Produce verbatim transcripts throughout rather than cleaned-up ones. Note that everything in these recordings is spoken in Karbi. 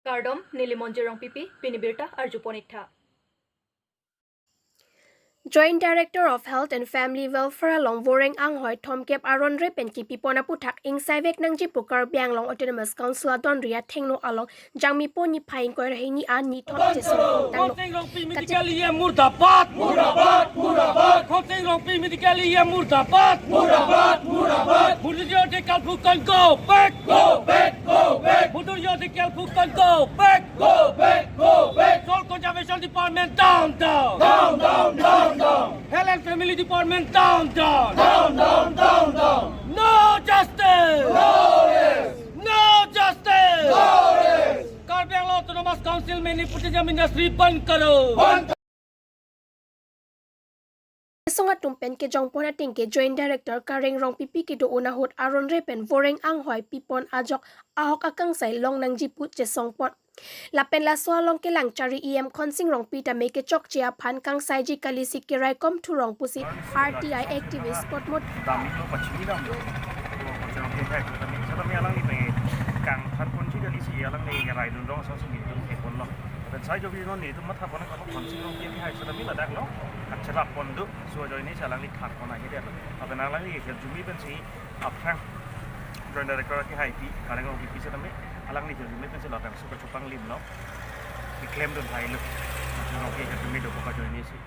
Kardom, neli Monjir Rongpipi, pini birta arjupon ik tha. Joint Director of Health and Family Welfare along Voreng anghoi thomkep aron re pen kipipon aputhak ingsaivek nangji pu Karbi Anglong Autonomous Council adonri athengno along Jangmipo niphai ingkoi ra hini an nithom chesong tanglo. Khorsing Rongpi medical E M murdabad! Murdabad! Murdabad! Khorsing Rongpi medical E M murdabad! Murdabad! Murdabad! Mudur jodi kalphukan, go back! Go back! Go back! Mudur jodi kalphukan, go back! Go back! Go back! Soil Conservation Department down, down! Down, down, down, down! Health and Family Department down, down! Down, down, down, down! No justice! No rest! No justice! No rest! Karbi Anglong Autonomous Council में nepotism industry बंद करो! बंद Kesung atum pen kejongpon ateng ke Joint Director Kareng Rongpipi kedo-un ahut aron re pen Voreng anghoi pipon ajok ahok akangsai long nangji pu chesongpon. Lapen laso along kelang chari E M Khorsing Rongpi tame kechokche aphan kangsaiji kalisi keraikom thurong pusi R T I activist potmot. Damlo, pachini damlo. Kami, kami alangli pen kangthanponji kalisi alangli raidun rong asonsi nelitum theponlo. Pen sai jobi non nelitum mathapon, Khorsing Rongpi akehai seta mi ladaklo, kachelap pon do, so ajoine si alangli thanpon ahedetlo. Lapen alangli hirjume pensi aphrang Joint Director akehai pi, Kareng Rongpipi seta mi, alangli hirjume pensi lapen suka chupanglimlo, keklemdun thailo. Khorsing Rongpi hirjume do pu ajoine si.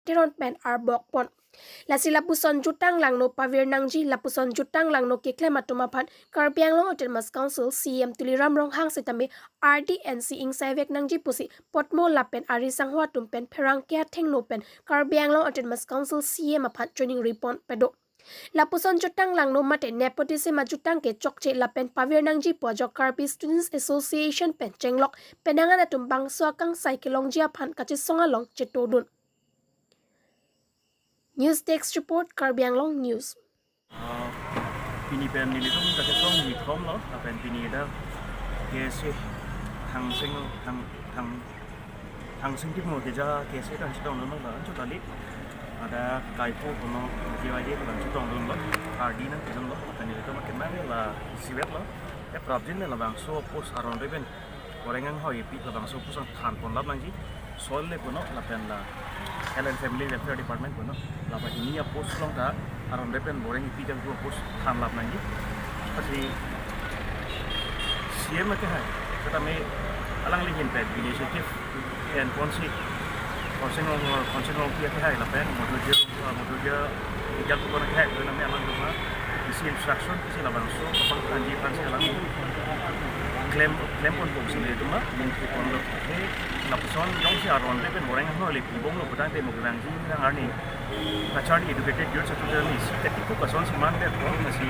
Teron pen arbokpon. Lasi lapuson jutang langno pavir nangji, lapuson jutang langno keklem atum aphan Karbi Anglong Autonomous Council C E M Tuliram Ronghang sitame R D N C ingsaivek nangji pusi potmo lapen ari sangho atum pen pherangke athengno pen Karbi Anglong Autonomous Council C E M aphan joining ripon pedo. Lapuson jutang langno mate nepotism ajutang ke chokche lapen pavir nangji pu ajok Karbi Students Association pen chenglok penangan atum bangso akangsai kelongji aphan kachesong along chetodun. News Desk Report, Karbi Anglong News. Ah, pini pen nelitum kachesong nithomlo, lapen pini dak K S A Thangsing, Thang, Thang, Thangsing Timung keja K S A kachetongdunlo, la anchot kali. Ada kaipo kono K Y D ko kachetongdunlo, R D nangkejunlo, lapen nelitum akenang la isivetlo. Ya prapjin labangso post aron re pen Voreng anghoi pi labangso post thanponlap nangji, soil le punon lapen la Health and Family Welfare Department punon, lapen hini a-post along ta aron re pen Voreng ipi jang dua post thanlap nangji. Lasi C E M akehai seta mi alangli ahin pen initiative enponsi Khorsing Rong, Khorsing Rongpi akehai lapen Madhurjya, Madhurjya Vijay Phukan akehai pen nami alang duma isi instruction si labangso kapangthanji aphansi alang klem, klempon ponsi nelitum mungkiponlo. He, lapuson jongsi aron re pen Voreng anghoi le pibomlo putangte mo kevangji nang arni kacharli educated youth satu kali si ketik ko kasonsi mandet pon si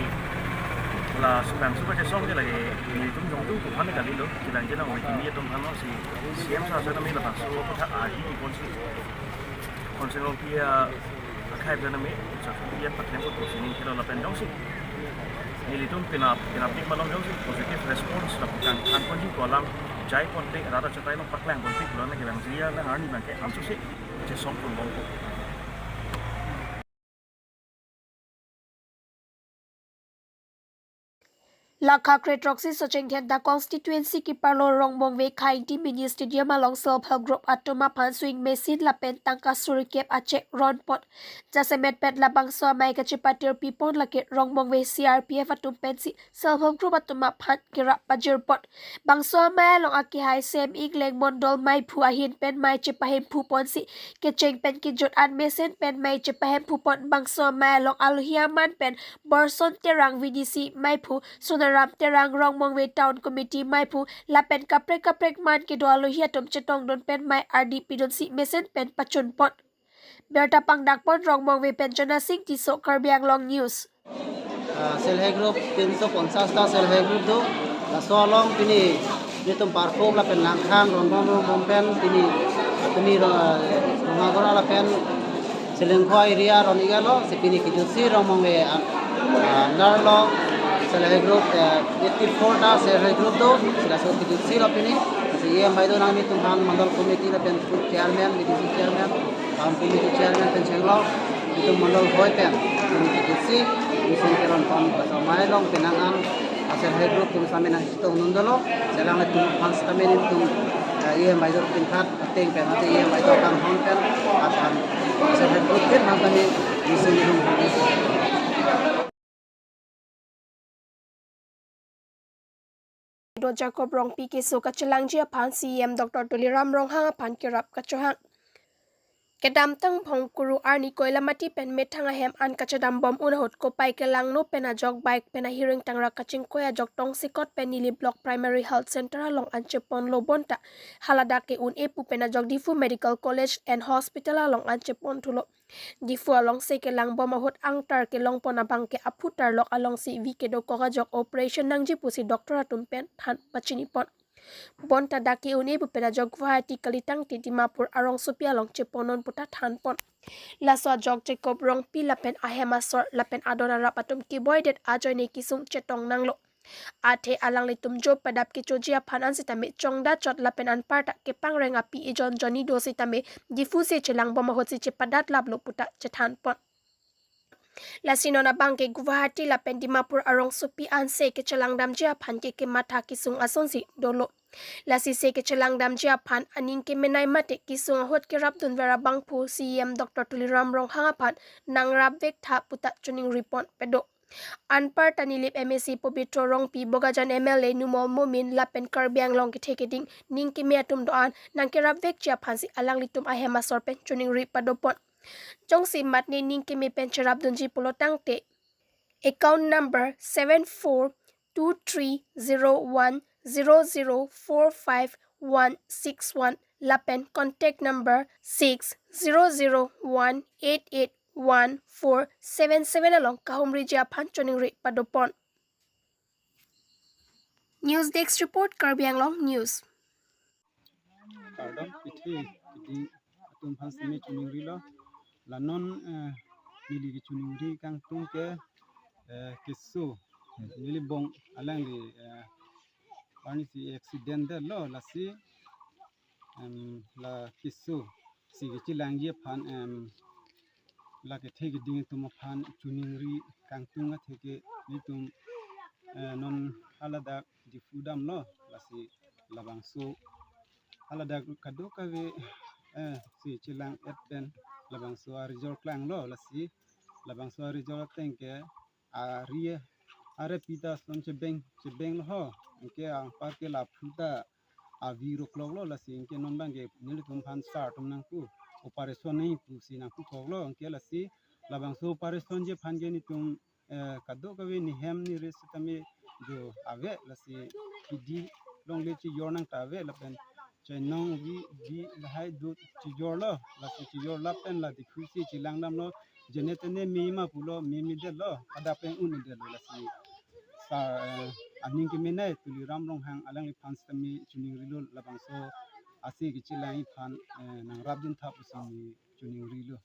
la subang suka chesong ke lagi nelitum jongtung ko aphan kalilo, kevangji nang ori kimi atum aphan si C E M sir seta mi labangso aphuthak ardi ponsi Khorsing Rongpi akehai pen nami, sa P M paklem ko sini kilo lapen jongsi nelitum penap, penapdik malom jongsi positive response lapu kangthanponji ko alam jaiponte, rara chetai along paklangponte pulo nang kevangji alang arni abangke anchotsi chesongponbompo. Lakha kre throksi Socheng Dhenta constituency keparlo Rongmongve Khaingti Mini Stadium along self help group atum aphan sewing machine lapen tangka suri kep a cheque ronpon. Jasemet pen labangso amei kachepatir pipon lake Rongmongve C R P F atum pensi self help group atum aphan kerap pajirpon. Bangso amei along akehai C E M Ingleng Mondol meiphu ahin pen mei chepahemphuponsi kecheng pen kejut an mesen pen mei chepahemphupon. Bangso amei along alohi aman pen Borson Terang V D C meiphu, Sonaram Terang Rongmongve Town Committee meiphu lapen kaprek kaprek man kedo alohi atum chetongdun pen mei ardi pidunsi mesen pen pachunpon. Birta pangdakpon Rongmongve pen Jonasing Tisso, Karbi Anglong News. Ah, self help group, তিনশো পঞ্চাশটা self help group do. Laso along pini nelitum Parkop lapen Langkhang, Rongmong, Rongmong pen pini, ah, pini, ah, Rongagora lapen Selengkhua area ron igalo, si pini kejutsi Rongmongve, ah, ah, under lo self help group, eh, eighty four ta self help group do, si laso kejutsilo pini, si E M bai do nang nelitum aphan mandal committee lapen chairman, V D C chairman, Town committee chairman pen chenglok, itum mandal hoi pen, itum V D C, itum keron pon, amei along penang an, Self help group atum sitame nangchetongdun dolo, chelang atum aphan sitame nelitum, eh, E M Baijor Tingkhat ateng pen, ateng E M Baijor Kanghon pen, aphan self help group pen aphan sitame nisung nisung. Do Jacob Rongpi keso kachelangji aphan C E M Doctor Tuliram Ronghang aphan kerap kachohang. Kedamtang Bhongkuru arni Koilamati pen methang ahem an kachedam bom un ahut kopai kelangno pen ajok bike pen ahiring tangrak kachingkoi ajok tongsekot pen Nilip Block Primary Health Center along an cheponlo bonta haladak ke-un-e pu pen ajok Diphu Medical College and Hospital along an cheponthulo. Diphu alongsi kelang bom ahut angtar kelongpon abang ke aphu tarlok alongsi vi kedokok ajok operation nangji pusi doctor atum pen than pachinipon. Bonta dak ke-un-e pu pen ajok Guwahati kalitangte Dimapur arongsopi along cheponnon puta thanpon. Laso ajok Jacob Rongpi lapen ahem asor lapen adon arap atum keboidet ajoine kesung chetong nanglo. Athe alanglitum jo padap kechoji aphan an sitame chongda chot lapen anparta kepangreng api ejon jonni do sitame Diphu si chelang bom ahutsi chepadat laplo puta chethanpon. Lasi non abang ke Guwahati lapen Dimapur arongsopi an se kechelang damji aphan ke kematha kesung asonsi dolo. Lasi se kechelang damji aphan aning kemenei mate kesung ahut kerapdunver abangphu C E M Doctor Tuliram Ronghang aphan nangrapvek tha puta choningripon pedo. Anparta Nilip M A C Pabitra Rongpi, Bokajan M L A Numal Momin lapen Karbi Anglong kethe keding ning keme atum do-an nangkerapvekji aphansi alanglitum ahem asor pen choningri padopon. Jongsi mat ne ning keme pen cherapdunji pulo tangte, account number seven four two three zero one zero zero four five one six one lapen contact number six zero zero one eight eight one four seven seven along kahumriji aphan choningri padopon. News Desk Report, Karbi Anglong News. Kardom kethe keding atum aphan sitame choningrilo. La non, eh, neli kechoningri kangtung ke, eh, keso Nilip Bong alangli, eh, arnisi accident detlo, lasi, em, la keso si kechelangji aphan, em, la kethe keding atum aphan choningri kangtung atheke nelitum, eh, non haladak Diphu damlo, lasi labangso haladak kadokave, eh, si chelang-et pen labangso arijor klanglo, lasi labangso arijor ateng ke ari, ari pita son chebeng, chebenglo ho, anke anparke la aphuta avi rokloklo, lasi anke non abang ke nelitum aphan sar atum nangpu operation nangji pusi nangpukoklo, anke lasi labangso operation ji aphan ke nelitum, eh, kadokave nehem neri sitame jo ave, lasi kidi longle chejor nang ta ave lapen chainong vi vi lahai do chejorlo, lasi chejor lapen la Diphu si chelang damlo, jene tene me ma pulo, me me detlo, ada pen un detlo, lasi sa, eh, aning kemenei Tuliram Ronghang alangliphan sitame choningrilo, labangso ase kechelangji aphan, eh, nangrapdun tha pusi choningrilo.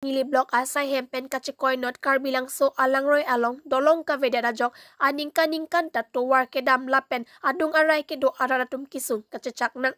Nilip Block asai hem pen kachekoi North Karbi Langso alangroi along dolong kavedet ajok aningkan ningkan ta tovar kedam lapen adung arai kedo arat atum kesung kachechak nang.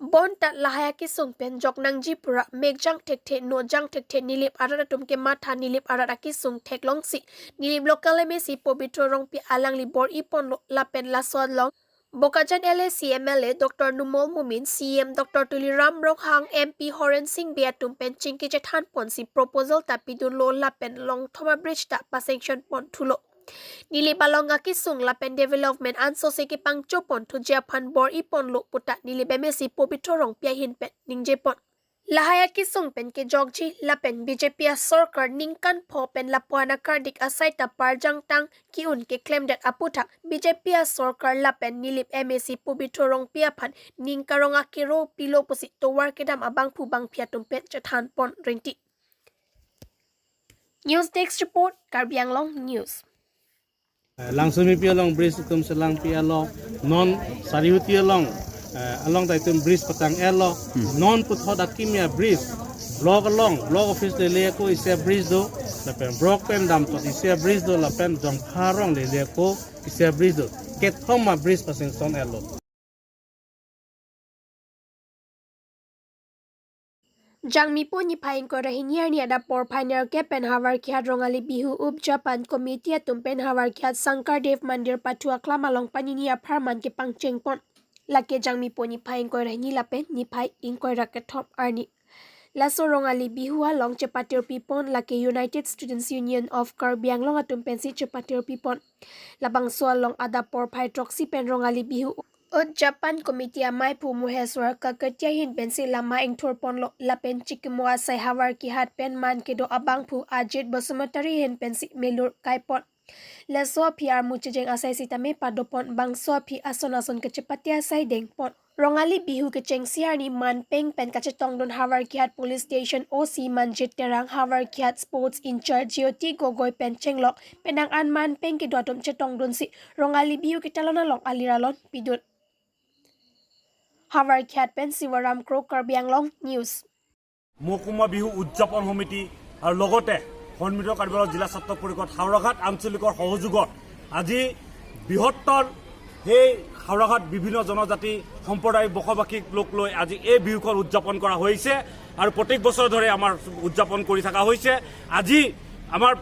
Bonta lahai akesung pen jok nangji pura mekjang thekthe nojang thekthe Nilip arat atum kematha Nilip arat akesung theklongsi Nilip local M A C Pabitra Rongpi alangli bor-iponlo lapen laso along Bokajan L A C M L A Doctor Numal Momin, C E M Doctor Tuliram Ronghang, M P Horen Sing Bey atum pen chingki chethanponsi proposal ta pidunlo lapen longthom a-bridge ta pa-sanction ponthulo. Nilip along akesung lapen development ansose kepangchoponthuji aphan bor-iponlo puta Nilip M A C Pabitra Rongpi ahin pen ningjepon. Lahai akesung pen kejokji lapen B J P asorkar ningkan pho pen lapuan akardik asai ta parjangtang ki-un keklemdet aputhak B J P asorkar lapen Nilip M A C Pabitra Rongpi aphan ning karong akero pilo pusi tovar kedam abangphu bangphi atum pen chethanpon rinti. News Desk Report, Karbi Anglong News. Eh, Langsomipi along bridge itum selangpi along, non Sarihuti along, eh, along ta itum bridge patang-etlo, non puthot akimi a-bridge, block along, block office lele ako isi a-bridge do, lapen block pen damtot isi a-bridge do, lapen Jongpha arong lele ako isi a-bridge do, kethom a-bridge pa-sanction-etlo. Jangmi po niphai ingkoi ra hini arni adap porphai nerkep pen Howraghat Rongali Bihu Udjapan Committee atum pen Howraghat Sankardev Mandir pathu aklam along panini apharman kepangcheng pon. Lake Jangmi po niphai ingkoi ra hini lapen niphai ingkoi ra kethom arni. Laso Rongali Bihu along chepatirpi pon lake United Students Union of Karbi Anglong atum pensi chepatirpi pon. Labangso along adap porphai throksi pen Rongali Bihu Udjapan Committee amei aphu Muheswar Kakatia ahin pensi lama ingthur ponlo lapen chikimo asai Howraghat pen man kedo abangphu Ajit Basumatary ahin pensi melur kai pon. Laso aphi armu chejeng asai sitame pado pon, bangso aphi ason ason kachepate asai deng pon. Rongali Bihu kechengsi arni manpeng pen kachetongdun Howraghat Police Station O C Manjit Terang, Howraghat Sports in-charge Jyoti Gogoi pen chenglok penang an manpeng kedo atum chetongdunsi Rongali Bihu ketalon along aliralon pidun. Howraghat pen Sivaram Kro, Karbi Anglong News. মহকুমা বিহু উদযাপন সমিতি আৰু লগতে সন্মিলিত কাৰ্যকলাপ জিলা ছাত্ৰ পৰিষদ হাওৰাঘাট আঞ্চলিকৰ সহযোগত আজি বৃহত্তৰ সেই হাওৰাঘাট বিভিন্ন জনজাতি সম্প্ৰদায় বসবাসীক লগ লৈ আজি এই বিহুখন উদযাপন কৰা হৈছে আৰু প্ৰত্যেক বছৰ ধৰে আমাৰ উদযাপন কৰি থকা হৈছে। আজি আমাৰ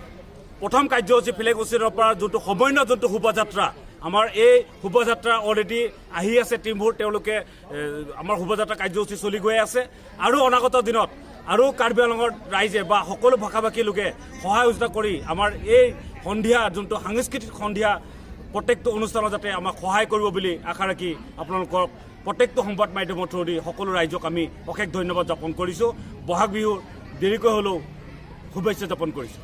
প্ৰথম কাৰ্যসূচী ফ্লেগ উচিনৰ পৰা যোনটো সমন্বয় যোনটো শোভাযাত্ৰা, আমাৰ এই শোভাযাত্ৰা অলৰেডি আহি আছে টিমবোৰ, তেওঁলোকে এ, আমাৰ শোভাযাত্ৰা কাৰ্যসূচী চলি গৈ আছে আৰু অনাগত দিনত আৰু কাৰ্বি আংলঙৰ ৰাইজে বা সকলো ভাষা ভাষী লোকে সহায় সহযোগিতা কৰি আমাৰ এই সন্ধিয়া যোনটো সাংস্কৃতিক সন্ধিয়া প্ৰত্যেকটো অনুষ্ঠানত যাতে আমাক সহায় কৰিব বুলি আশা ৰাখি আপোনালোকক প্ৰত্যেকটো সংবাদ মাধ্যমৰ থ্ৰুদি সকলো ৰাইজক আমি অশেষ ধন্যবাদ জ্ঞাপন কৰিছোঁ। বহাগ বিহুৰ দেৰিকৈ হ'লেও শুভেচ্ছা জ্ঞাপন কৰিছোঁ।